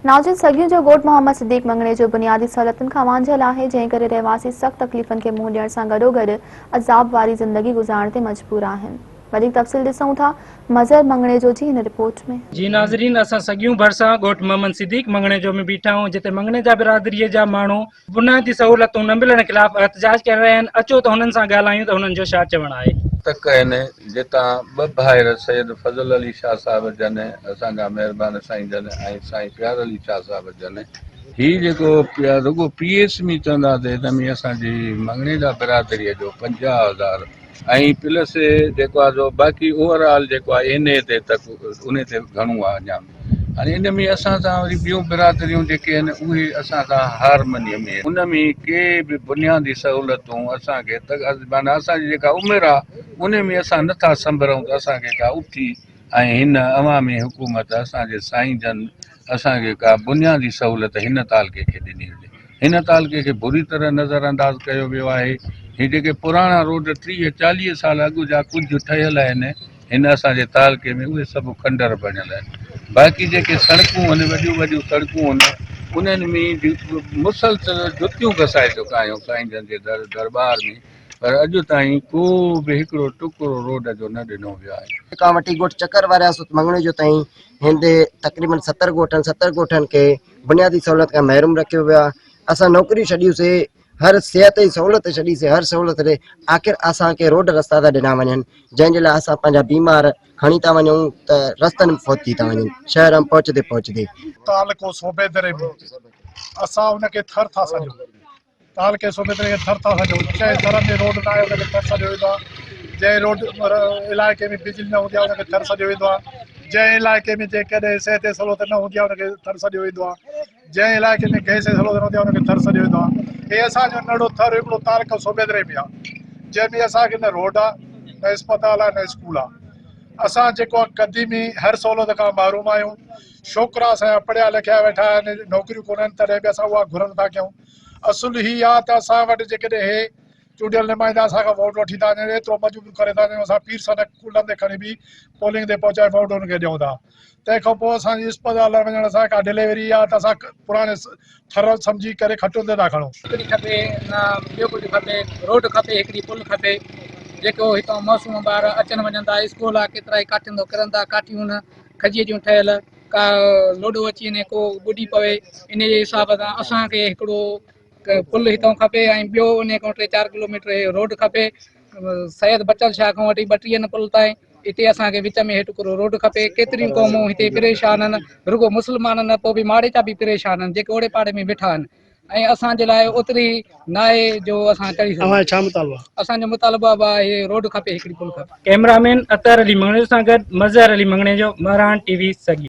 ناظرين سڳيون جو ڳوٺ محمد صديق مڱڻيجو بنيادي سهولتن کان وانجهيل آهي جنهن ڪري رهواسي سخت تڪليفن کي منهن ڏيڻ سان گڏوگڏ عذاب واري زندگي گذارڻ تي مجبور آهن وڌيڪ تفصيل ڏسون ٿا مظهر مڱڻيجو جي هن رپورٽ ۾. جي ناظرين اسان سڳيون ڀرسان ڳوٺ محمد صديق مڱڻيجو ۾ بيٺا آهيون جتي مڱڻيجا برادري جا ماڻهو بنيادي سهولتون نه ملڻ خلاف احتجاج ڪري رهيا آهن، اچو ته هنن سان ڳالهايون ته هنن جو ڇا چوڻ آهي. تڪ آهن جتان ٻه ڀائر سيد فضل علي شاهه صاحب جن اسان جا مهربان سائين جن ۽ سائين پيار علي شاهه صاحب جن هي جيڪو رڳو پي ايس ۾ چوندا ته هن ۾ اسان جي مڱڻيجا برادري جو 50,000 ۽ پلس جيڪو آهي سو باقي اوور آل جيڪو آهي اين اي تي تڪ ان تي گهڻو آهي اڃا هاڻي ان ۾ اسان سان وري ٻيون برادريون جيڪي آهن اهي اسان سان هارمني ۾ ان ۾ ڪي به بنيادي سهولتون اسان کي ته معنيٰ اسان جي جيڪا عمر آهي ان ۾ اسان نٿا سنڀرون ته اسان کي ڪا اٿي ۽ هن عوامي حڪومت اسان جي سائين جن اسان کي ڪا بنيادي سهولت هن تعلقي کي ڏني هجي هن تعلقي کي بري طرح نظر انداز ڪيو ويو آهي. هي جيڪي پراڻا روڊ 30 40 سال اڳ جا ڪجهه ٺهيل آهن هن اسان جي تعلقي ۾ اهي سڀ کنڊر بڻيل آهن. باقي جيڪي سڙڪون آهن وڏيون وڏيون سڙڪون آهن انهن ۾ مسلسل جتيون گسائي چڪا آهيون سائين جن جي در درٻار ۾ پر اڄ تائين ڪو به هڪڙو ٽڪرو روڊ جو نه ڏنو ويو آهي. کان وٺي ڳوٺ چڪر وارياسو مڱڻيجو تائين هندي تقريبن 70 ڳوٺن 70 ڳوٺن کي بنيادي سهولت کان محروم رکيو ويو آهي اسان نوڪريون ڇڏيون سي هر صحت جي سهولت ڇڏي سي هر سهولت ڏي آخر اسان کي روڊ رستا ٿا ڏنا وڃن جنهن جي لاء اسان پنهنجا بيمار کڻي ٿا وڃون ته رستن ۾ فوت ٿي ٿا وڃن شهر ۾ پهچندي پهچندي. تعلقو صوبيدري ۾ اسان ان کي ٿر ٿا سڏيون. تعلقي صوبيدري کي ٿر ٿا سڏيون. جنهن ٿر ۾ روڊ ناهي ان کي ٿر سڏيو ويندو آهي. جنهن روڊ علائقي ۾ بجلي نه هوندي آهي ان کي ٿر سڏيو ويندو آهي. جنهن علائقي ۾ جيڪڏهن صحت جي سهولت نه هوندي آهي ان کي ٿر سڏيو ويندو آهي. جنهن علائقي ۾ گئس جي سهولت نه هوندي آهي ان کي ٿر سڏيو ويندو آهي. هي اسان جو ننڍڙو ٿر هڪڙو تعلقو صوبيدري ۾ آهي. جنهن ۾ اسان کي نه روڊ آهي نه اسپتال آهي نه اسڪول آهي. اسان جيڪو آهي قديمي هر سهولت کان محروم آهيون. ڇوڪرا اسان جا پڙهيا لکيا ويٺا آهن نوڪريون ڪونهن تڏهن به اسان اها گهر نٿا ڪيون. اصل هي آ ته اسان وٽ جيڪڏهن هي چونڊيل نمائندا اسان کان ووٽ وٺي ٿا وڃن ايترو مجبور ڪري ٿا وڃن اسان پير سان ڪلهن تي کڻي به پولنگ تي پهچائي ووٽ انهن کي ڏيون ٿا تنهن کان پوء اسان جي اسپتال وڃڻ سان ڪا ڊليوري آ ته اسان پراڻي ٿر سمجهي ڪري کٽن تي ٿا کڻون. نوڪري کپي نه ٻيو ڪجهه کپي روڊ کپي هڪڙي پل کپي جيڪو هتان معصوم ٻار اچن وڃن ٿا اسڪول آ ڪيترائي ڪاٺين تان ڪرن ٿا ڪاٺيون نه کجيء جون ٺهيل ڪا لوڏو اچي وڃي ڪو ٻڏي پوي ان جي حساب سان اسان کي هڪڙو پل هتان کپي ۽ ٻيو ان کان ٽي چار ڪلوميٽر روڊ کپي سيد بچل شاهه کان وٺي ٻٽيهن پل تائين اتي اسان کي وچ ۾ هڪڙو روڊ کپي ڪيتريون قومون هتي پريشان آهن رڳو مسلمان نه پوء به ماڙيچا به پريشان آهن جيڪي اوڙي پاڙي ۾ ويٺا آهن ۽ اسان جي لاء اوتري ناهي جو اسان چڙهي سگهون. اوهان جو ڇا مطالبو آهي؟ اسان جو مطالبو به آهي روڊ کپي هڪڙي پل کپي. ڪئميرا مين اطهر علي مڱڻيجو سان گڏ مظهر علي مڱڻيجو، مهراڻ ٽي وي، سڳي.